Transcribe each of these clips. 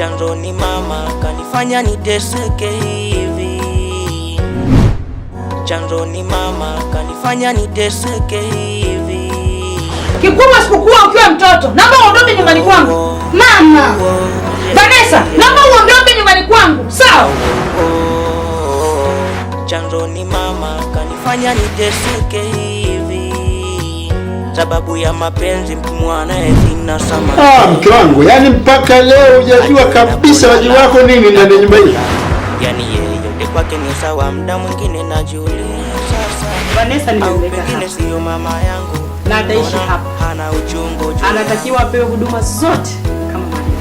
Chanzo ni mama kanifanya niteseke hivi. Chanzo ni mama kanifanya niteseke hivi. Kikubwa sikukuwa ukiwa mtoto. Naomba uondoke nyumbani kwangu. Mama. Vanessa, naomba uondoke nyumbani kwangu. Sawa? Chanzo ni mama kanifanya niteseke hivi. Sababu ya mapenzi mwanae sina samani. Ah, mke wangu, yani mpaka leo hujajua kabisa wajibu wako nini ndani ya nyumba hii. Yani yeyote kwake ni sawa, mda mwingine najiuliza sasa, Vanessa au nimemleta pengine hapa siyo mama yangu na ataishi Mbona hapa. hana uchungu juu Anatakiwa apewe huduma zote kama mwalimu.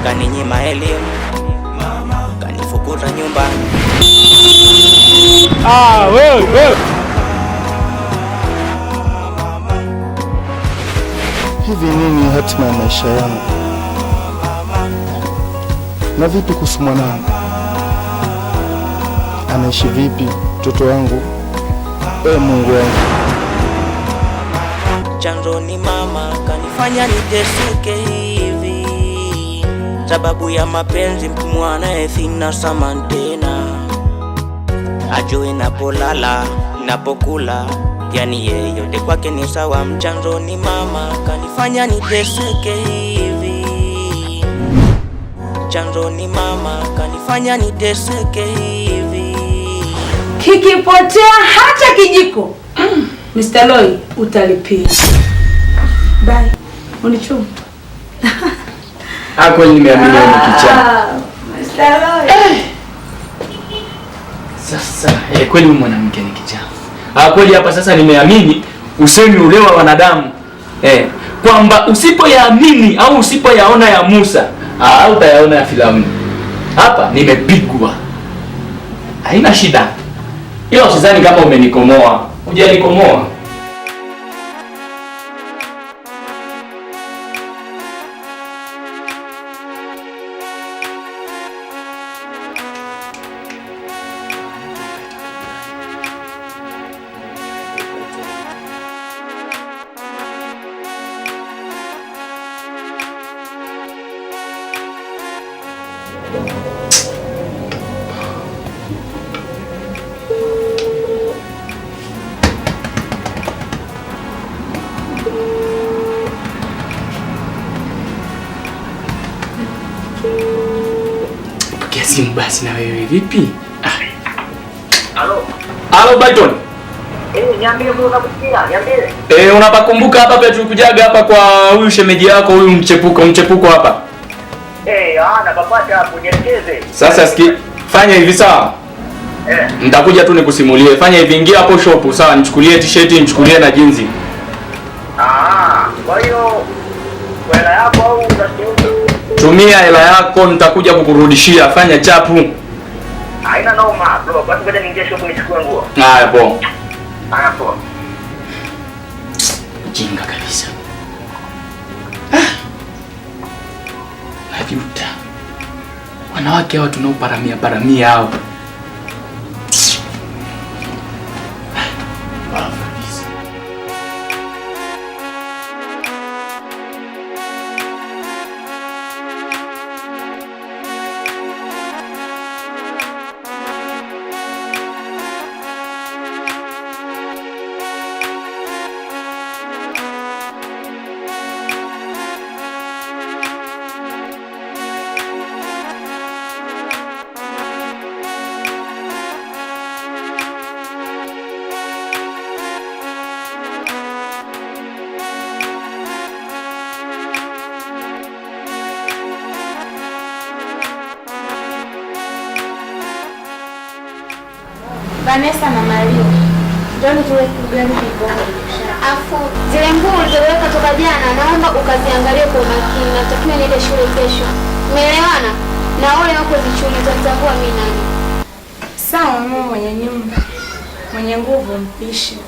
Kaninyima elimu, kanifukuza nyumbani. Ah, wewe wewe. Hivi nini hatima ya maisha yangu? Na vipi kuhusu mwanangu? Anaishi vipi mtoto wangu? E Mungu wangu. Chanzo ni mama kanifanya niteseke hivi. Sababu ya mapenzi mwanae sina samani tena. Ajue napolala napokula, yani yeyote kwake ni sawa. Chanzo ni mama kanifanya niteseke hivi. Chanzo ni mama kanifanya niteseke hivi. Kikipotea hata kijiko. Mr. Loy, utalipia. Bye. Unichumu. Ah, kweli nimeamini wewe ni kichaa. Mr. Loy. Sasa kweli huyu mwanamke ni kichaa. Ah, kweli hapa sasa nimeamini usemi ule wa wanadamu kwamba usipoyaamini au usipoyaona ya Musa, utayaona ya Firauni. Hapa nimepigwa. Haina shida. Ila usizani kama umenikomoa. Hujanikomoa. Pokea simu basi na wewe vipi? Ah. Halo. Halo Byton. Eh, niambie bro, nakusikia, niambie. Unapakumbuka hapa pia tulikujaga hapa kwa huyu shemeji yako huyu mchepuko mchepuko hapa. Napapata hapo, nielekeze. Sasa fanya hivi sawa? Nitakuja tu nikusimulie. Fanya hivi, ingia hapo shop sawa, nichukulie t-shirt, nichukulie na jinzi. Kwa hiyo kwa hela yako au unasimulia? Tumia hela yako, nitakuja kukurudishia. Fanya chapu. Haina noma bro, basi ngoja niingie shop nichukue nguo. Haya poa. Haya poa. Jinga kabisa. Najuta. Wanawake hawa tunaoparamia paramia hao. Bafu kabisa. Vanessa na Maria, njoni tule ugali kiboko. Afu zile nguo ulizoweka toka jana, naomba ukaziangalie kwa umakini. Natakiwa niende shule kesho. Umeelewana? Na wale wako zichumi, utatambua mimi nani. Sawa mama mwenye nyumba, mwenye nguvu mpishi.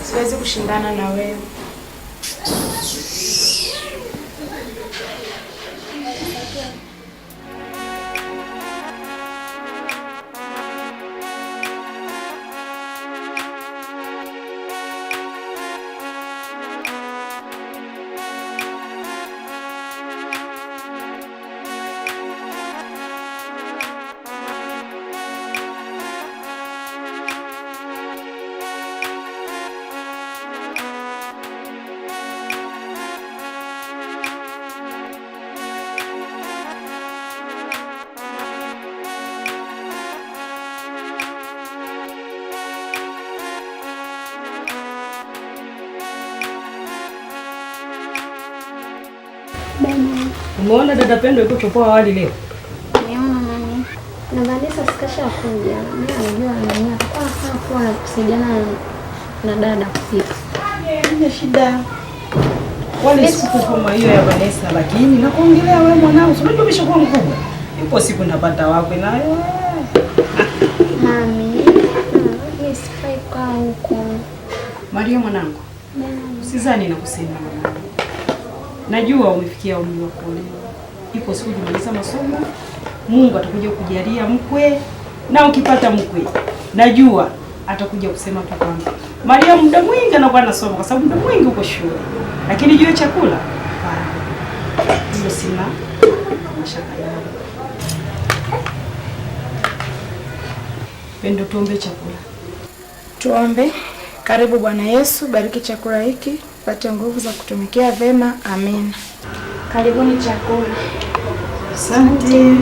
Siwezi kushindana na wewe. Umeona dada Pendo yuko chopoa wali leo? Nimeona mami. Na Vanessa sikasha kuja. Mimi najua nani atakuwa sawa kuwa kusaidiana na dada kupika. Haina shida. Wale siku kama hiyo ya Vanessa, lakini nakuongelea wewe mwanangu, si unajua umeshakuwa mkubwa. Yupo siku napata wakwe nayo. Mami, mimi sifai kukaa huko. Maria mwanangu, usizani na kusema mwanangu. Najua umefikia umri wa kuolewa. Ipo siku ukimaliza masomo, Mungu atakuja kukujalia mkwe, na ukipata mkwe, najua atakuja kusema tu kwamba Maria muda mwingi anakuwa anasoma kwa sababu muda mwingi uko shule. Lakini juu ya chakula, hapana. Hilo sina mashaka nayo. Pendo, tuombe chakula. Tuombe. Karibu Bwana Yesu, bariki chakula hiki, pate nguvu za kutumikia vema. Amina. Karibuni chakula. Asante.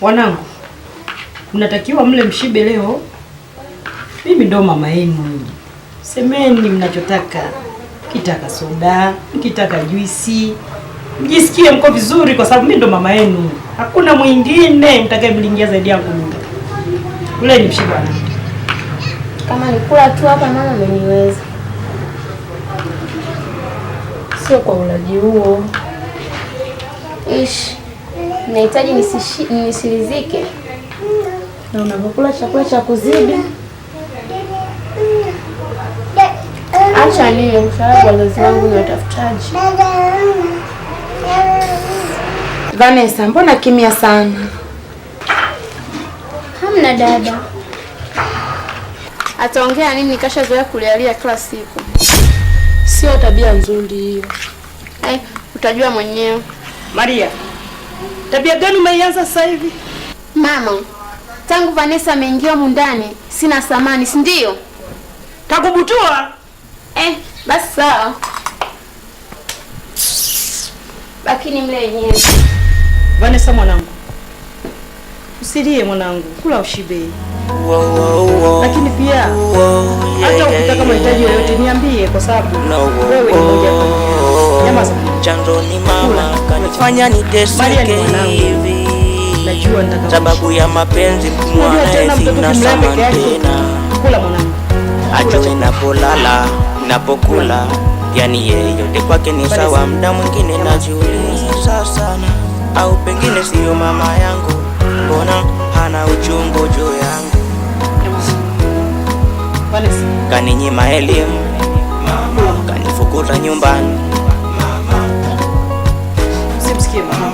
Wanangu, mnatakiwa mle mshibe leo. Mimi ndo mama yenu. Semeni mnachotaka. Mkitaka soda, mkitaka juisi, mjisikie mko vizuri kwa sababu mimi ndo mama yenu. Hakuna mwingine mtakayemlingia zaidi yangu mimi. Kuleni mshibe wanangu. Kama nikula tu hapa mama ameniweza. Sio kwa ulaji huo. Ish. Nahitaji nisirizike. Na unapokula chakula cha kuzidi, acha nile kwa sababu wazazi wangu ni watafutaji. Vanessa, mbona kimya sana? Hamna dada. Ataongea nini kashazoea kulialia kila siku. Sio tabia nzuri hiyo. Utajua mwenyewe. Maria, tabia gani umeianza sasa hivi? Mama, tangu Vanessa ameingia humu ndani sina samani, si ndio? Takubutua. Basi sawa. Lakini mle yenyewe. Vanessa mwanangu, usilie mwanangu, kula ushibe. Lakini pia hata ukitaka mahitaji yoyote niambie kwa sababu wewe ni mmoja wa nyamaza. Chanzo ni mama kanifanya niteseke hivi. Najua nitakapo sababu ya mapenzi mwanae sina samani tena. Kula mwanangu. Ajue napolala, napokula, yani yeyote kwake ni sawa. Muda mwingine najiuliza sana, au pengine siyo mama yangu, mbona hana uchungu juu yangu? Kaninyima elimu, kanifukuza nyumbani. Usimsikie mama.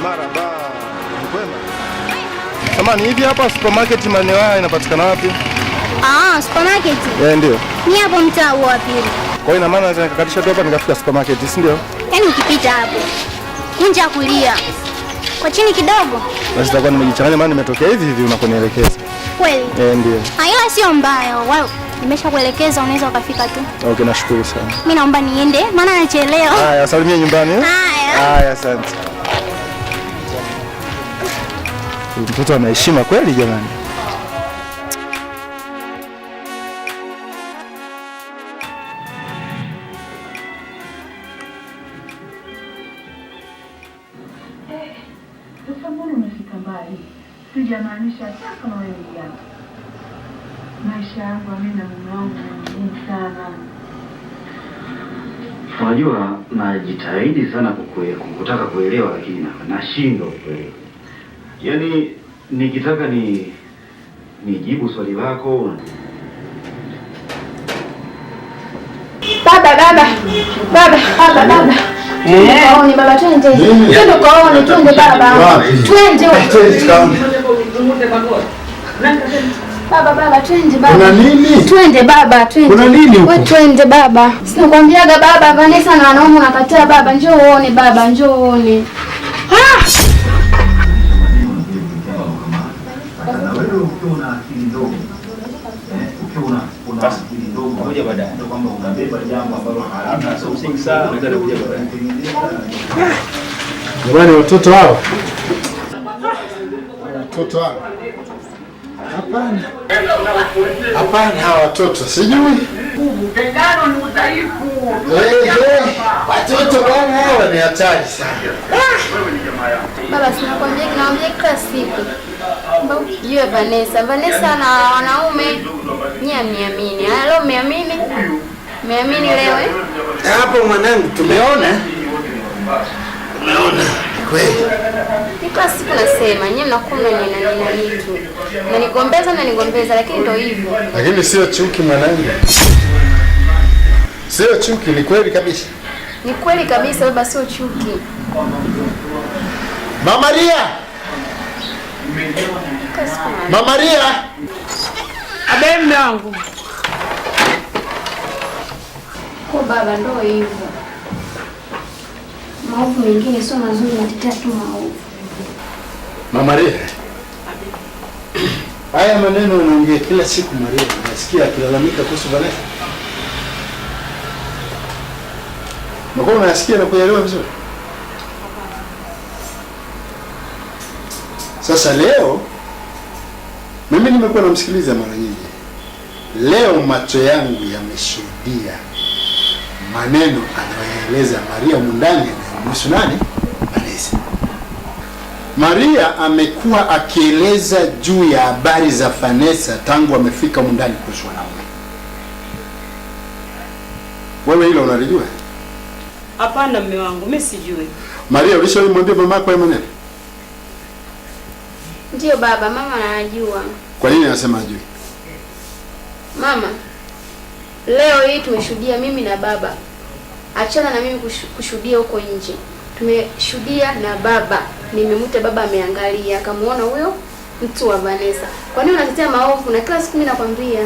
Marhaba. Kwema? Samani, hivi hapa supermarket maeneo haya inapatikana wapi? Supermarket. Ndio. Ni hapo mtaa wa pili. Kwa hiyo ina maana naweza nikakatisha tu hapa nikafika supermarket, si ndio? Yaani ukipita hapo kunja kulia kwa chini kidogo. Basi nitakuwa nimejichanganya maana nimetokea hivi hivi unakonielekeza. Kweli? Ndio. Ila sio mbaya. Nimeshakuelekeza, unaweza ukafika tu. Okay, nashukuru sana. Mimi naomba niende maana nachelewa. Haya, salimia nyumbani. Haya. Haya, asante. Mtoto ana heshima kweli jamani. Sasa mbona umefika mbali? Sijamaanisha hata kama wewe ni yako. Maisha yangu mimi na mume wangu ni magumu sana. Unajua najitahidi sana kutaka kuelewa lakini nashindwa kuelewa. Yaani nikitaka nijibu swali lako. Baba, baba. Baba, baba, baba. Twende kaone baba, twende. Twende kaone, twende baba. Twende. Baba, baba, twende baba. Kuna nini? Twende baba, twende. Kuna nini huko? Wewe twende baba. Sinakwambiaga baba, Vanessa na wanaume unakataa baba. Njoo uone baba, njoo uone. Ah! Na wewe ukiwa una akili ndogo. Ukiwa una akili ndogo ngoja baadaye ndio kwamba unabeba jambo ambalo halina sio msingi sana, unaweza kuja baadaye. Jamani watoto hao. Watoto hao. Hapana. Hapana hawa watoto sijui. Mtengano ni udhaifu. Watoto bwana hawa ni hatari sana. Baba sinakwambia, naambia kila siku. Jue Vanessa, Vanessa na wanaume nyie mniamini. Haya leo mmeamini? Mmeamini leo eh? Hapo mwanangu tumeona. Tumeona kweli. Ni kila siku nasema nyie mnakuwa mnanina tu. Mnanigombeza lakini ndio hivyo. Lakini sio chuki mwanangu. Sio chuki, ni kweli kabisa. Ni kweli kabisa baba, sio chuki. Mama Maria. Mama Maria. Abe mume wangu. Kwa baba ndio hivyo. Maovu mengine sio mazuri, natetea tu maovu. Mama Maria. Haya maneno unaongea kila siku Maria, nasikia akilalamika kuhusu Vanessa. Mbona unasikia na kuelewa vizuri? Sasa leo mimi nimekuwa namsikiliza mara nyingi. Leo macho yangu yameshuhudia maneno anayoeleza Maria mundani yanayomhusu nani? Vanessa. Maria amekuwa akieleza juu ya habari za Vanessa tangu amefika mundani kuhusu wanaume. Wewe hilo unalijua? Hapana mume wangu, mimi sijui. Maria, ulishamwambia mamako hayo maneno? Ndio baba, mama anajua. Kwa nini anasema hajui? Mama, leo hii tumeshuhudia mimi na baba. Achana na mimi kushuhudia huko nje. Tumeshuhudia na baba. Nimemkuta baba ameangalia, akamuona huyo mtu wa Vanessa. Kwa nini unatetea maovu na kila siku mimi nakwambia?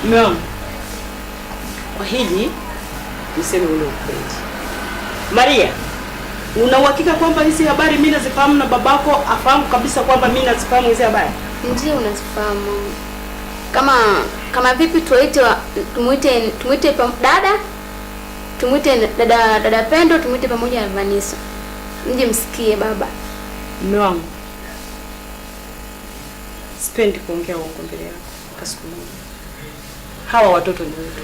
Mume wangu, kwa hili niseme ule ukweli. Maria, una uhakika kwamba hizi habari mimi nazifahamu na babako afahamu kabisa kwamba mimi nazifahamu hizi habari? Ndiyo unazifahamu. Kama vipi tuite tumuite dada? Tumuite dada Pendo, tumuite pamoja na Vanessa. Mje msikie baba. Mume wangu, sipendi kuongea uongo mbele yako hata siku moja. Hawa watoto ni wetu.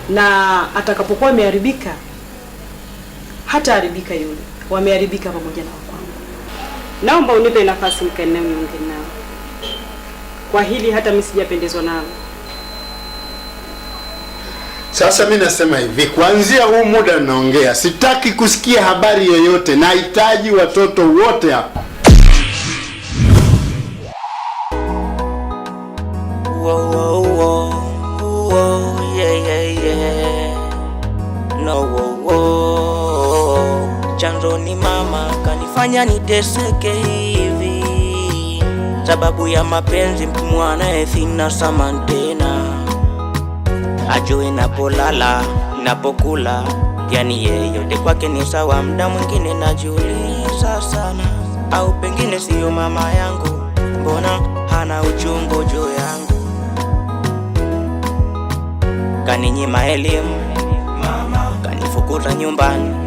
Na atakapokuwa ameharibika, hata haribika yule, wameharibika pamoja na kwangu. Naomba unipe nafasi nikae nao niongee nao. Kwa hili hata mimi sijapendezwa nao. Sasa mimi nasema hivi, kuanzia huu muda naongea, sitaki kusikia habari yoyote. Nahitaji watoto wote hapa. Whoa, whoa, whoa, whoa, yeah, yeah, yeah. No, whoa, whoa. Chanzo ni mama kanifanya niteseke hivi, sababu ya mapenzi mwanae sina samantena. Ajue napolala, napokula, yani yeyote kwake ni sawa. Mda mwingine najiuliza sana, au pengine siyo mama yangu, mbona hana uchungu juu yangu. Kaninyima elimu, kanifukuza nyumbani.